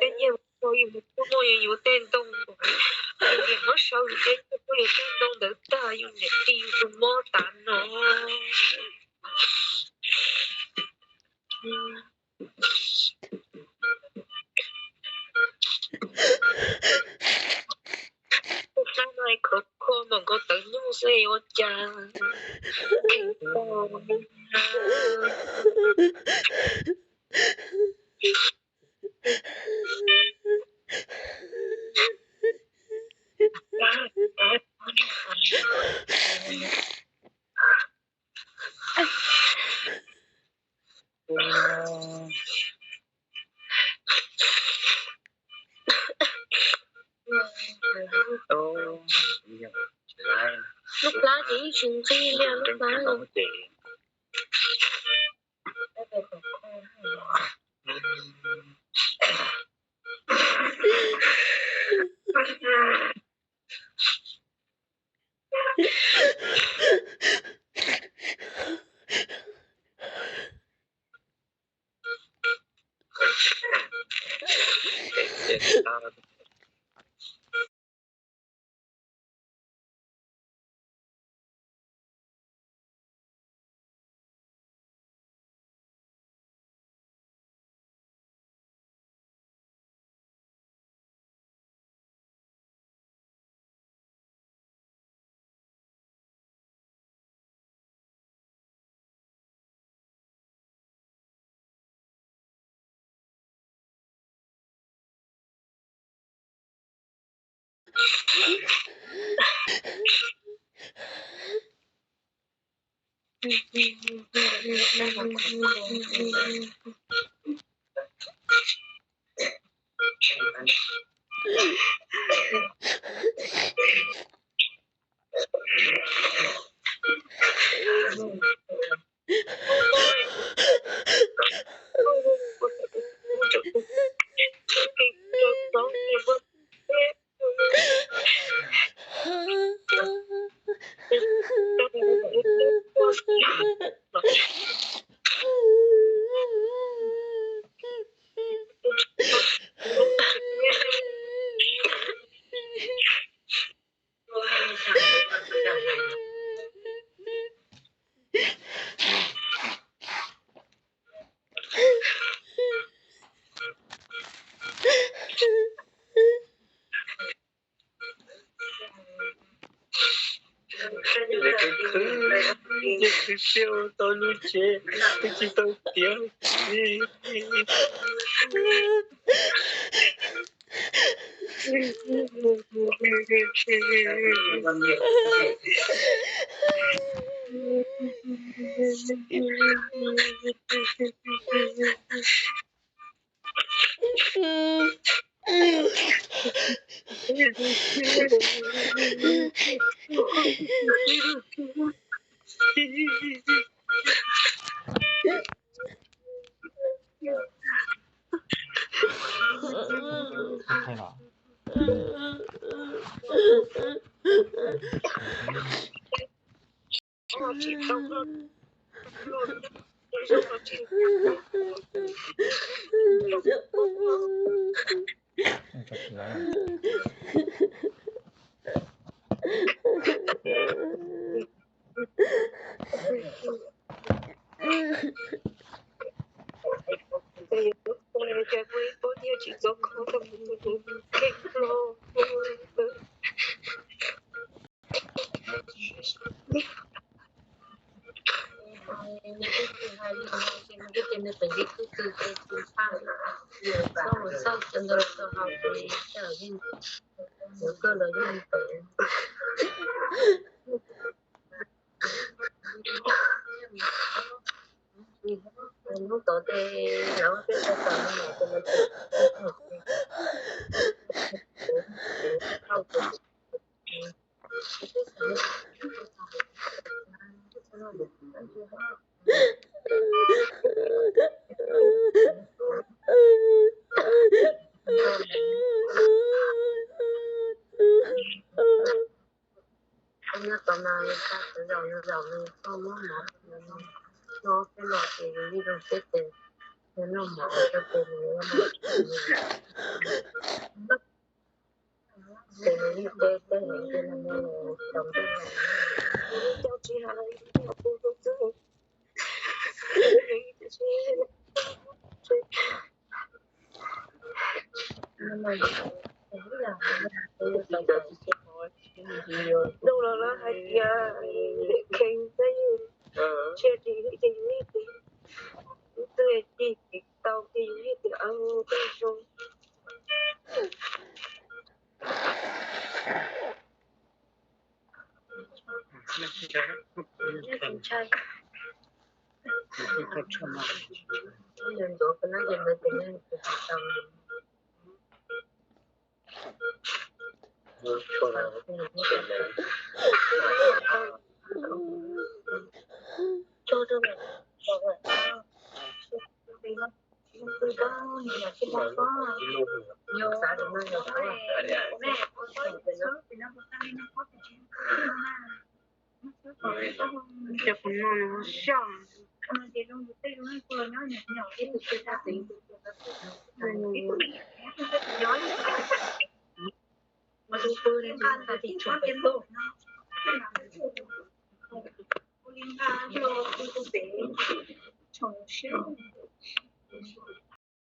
Tej nyiaj mus sau yus mus muaj yus yuav tej ntoo, yus niam muab sau yus tej nyiaj muab yus tej ntoo ntawd tag, yus niam tis yus tus mob tas no. Tus plab no khov kho mam nkaus tawv nyuj xwb ua cas. Lub plab ces yeej tsis nqig li lub plab. Lawv khwv khwv, yeej khwv siab ua tau lub tsev, twb tsis tau tiav li. Hnub tod ces lawv peb tau tawm no ces lawv tseem nyob tom no, zaum no zaum no koj muab mov no peb los ces yus yeej zoo siab ces Nws noj mov rau ces nws yuav noj tsis noj. Ces nws yeej teb teb nws yeej noj noj tau ntev lawm. Nws coj tsis hais los yus tsis hais tus tus xwb. Dhau los lawv hais tias kheev xwb, tsiaj dim ces yus yeej dim, tus twg dim tsis tau ces yus yeej tias tej zoo. Ces kuv no nws ho siab.